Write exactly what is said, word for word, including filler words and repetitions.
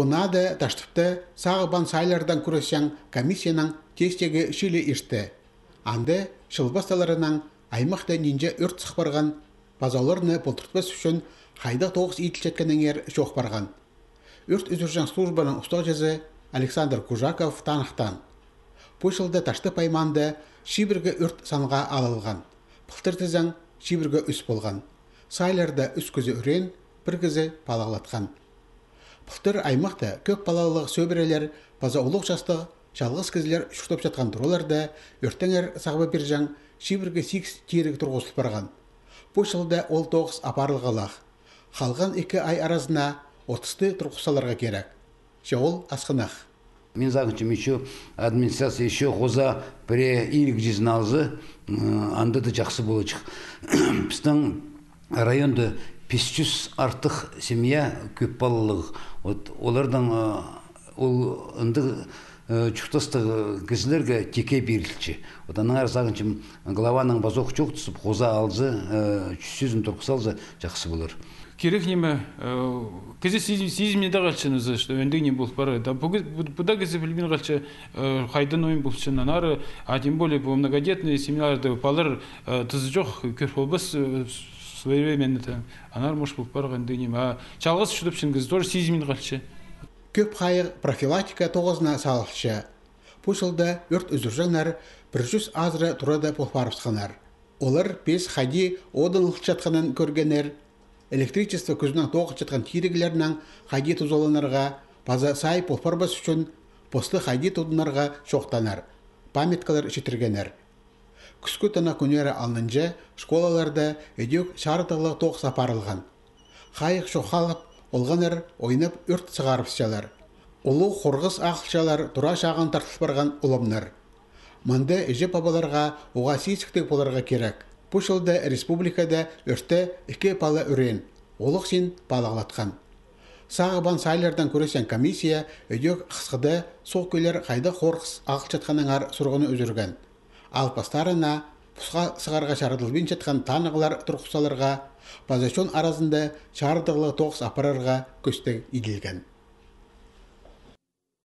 Пу наада Таштыпта сағыбаан сайлардаң кӱресчең комиссияның тестегі чыылии иртті. Анда чыл пасталарынаң аймахта нинҷе ӧрт сых парған паза оларны полтыртпас ӱчӱн хайдағ тоғыс иділчеткеннеңер чоох парған. Ӧрт ӱзӱрҷең службаның устағҷызы Александр Кужаков таныхтаан: пу чылда Таштып аймаанда чибіргі ӧрт санға алылған. Пылтыр тізең, чибіргі ӱс полған. Сайларда ӱс кізі ӱреен, пір кізі палығлатхан. Пылтыр аймахта кӧп палалығ сӧбірелер паза улуғ частығ чалғыс кізілер чуртапчатхан тураларда ӧрттеңер сағып пирҷең чибіргі сигіс тиріг турғызыл парған. Пу чылда ол тоғыс апарылғалах. Халған ікі ай аразына отысты турғыс саларға кирек. Че ол асхынах. Мин сағынчам, ещё администрация ещё хоза пірее ирік чизін алза, анда даа чахсы поларҷых. Пістің районда пис чӱс артых семья кӧп палалығ. Вот оларның, ол ындығ чуртастығ кізілерге тикке пирілче. Вот аннаңар сағынчам, главаның пазох чоохтазып, хоза алза, чӱсчезін турғыс салза, чахсы полар. Кирек ниме, кізі сизімнеде халча, что андағ ниме пол парар. Да пу даа кізі пілбин халча, хайдаң ойын полча. Аннаңар, а тем более пу многодетный семьяларда палалар тызы чох, кӧр полбас своевременно. Аннаңар может пол парар андағ ниме. А чалғыс чуртапчаң кізі тоже сизімнеде халча. Кӧп хайығ профилактика тоғызына салылча. Пу чылда ӧрт ӱзӱрҷеңнер пір чӱс азыра турада пол парыбысханнар. Олар пес хайди одынылчатханын кӧргеннер, электричество кӱзінең тоғынчатхан тиріглернең хайди тузаланарға паза сай пол парбас ӱчӱн посты хайди тудынарға чоохтааннар, памяткалар читіргеннер. Кӱскӱ тынағ кӱннері алнынҷа школаларда ідӧк чарыдығлығ тоғыс апарылған. Хайығ чох халып, олғаннар ойнап ӧрт сығарыбысчалар. Улуғ хорғыс ағылчалар тура чағын тартыл парған уламнар. Мында іҷе-пабаларға уғаа сизіктіг поларға кирек. Пу чылда республикада ӧртте ікі пала ӱреен, улуғ син палығлатхан. Сағыбаан сайлардаң кӱресчең комиссия ідӧк хысхыда суғ кӧллер хайдағ хорғыс ағылчатханнаңар сурығны ӱзӱрген. Ал пастарына пусха сығарға чарыдылбинчатхан танығлар турғыс саларға паза чон аразында чарыдығлығ тоғыс апарарға кӧстег иділген.